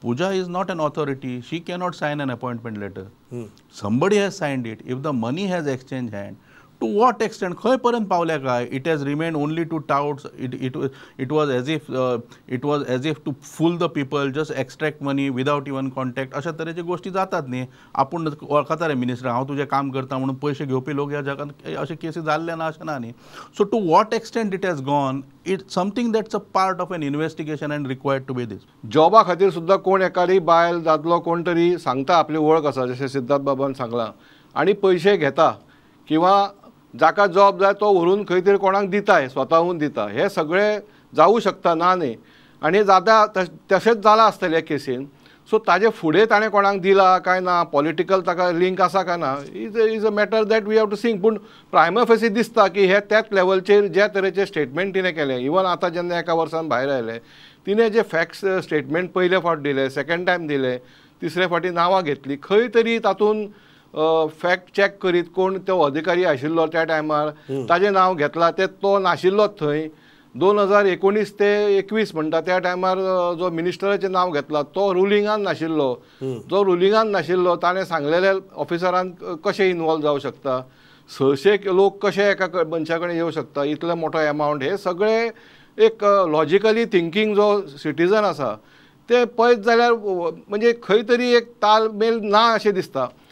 Pooja is not an authority. She cannot sign an appointment letter. Somebody has signed it. If the money has exchanged hand, to what extent, खंय पर्यंत पावल्या काय? It has remained only to touts. It was as if to fool the people, just extract money without even contact. अशा तरेच्यो गोश्टी जातात न्ही. आपूण वळखता रे मिनिस्टर, हांव तुजें काम करता म्हणून पयशे घेवपी लोक ह्या जगात. अशे केसी जाल्ले ना अशें ना न्ही. So to what extent it has gone, it something that's a part of an investigation and required to be this. जॉबा खातीर सुद्दां कोण एकादी बायल, दादलो कोण तरी सांगता आपली वळख आसा, जशें सिद्धार्थ बाबान सांगलां, आनी पयशे घेता किंवा जाका जॉब जाय तो व्हरून खंय तरी कोणाक दिताय, स्वताहून दिता. हे सगळें जावूं शकता, ना न्ही. आनी जाता, तशेंच जालां आसतलें ह्या केसीन. सो ताजे फुडें ताणें कोणाक दिला काय ना, पॉलिटिकल ताका लिंक आसा काय ना, is a matter that we have to think. पूण प्रायमा फेसी दिसता की हे त्याच लेवलचेर ज्या तरेचे स्टेटमेंट तिणें केलें, इवन आतां जेन्ना एका वर्सान भायर आयलें, तिणें जे फॅक्ट्स स्टेटमेंट पयले फावट दिले, सेकंड टायम दिले, तिसरे फावटी नांवां घेतली, खंय तरी तातूंत फॅक्ट चॅक करीत कोण तो अधिकारी आशिल्लो त्या टायमार, ताजें नांव घेतलां, ते तो नाशिल्लोच थंय. 2019 ते 21 म्हणटा त्या टायमार जो मिनिस्टराचें नांव घेतलां तो रुलिंगान नाशिल्लो. जो रुलिंगान नाशिल्लो ताणें सांगलेले ऑफिसरान कशें इनवॉल्व जावं शकता? 600 लोक कशे एका मनशा कडेन येवं शकता, इतलो मोठो एमावंट? हे सगळे एक लॉजिकली थिंकींग जो सिटीजन आसा ते पळयत जाल्यार म्हणजे खंय तरी एक तालमेल ना अशें दिसता.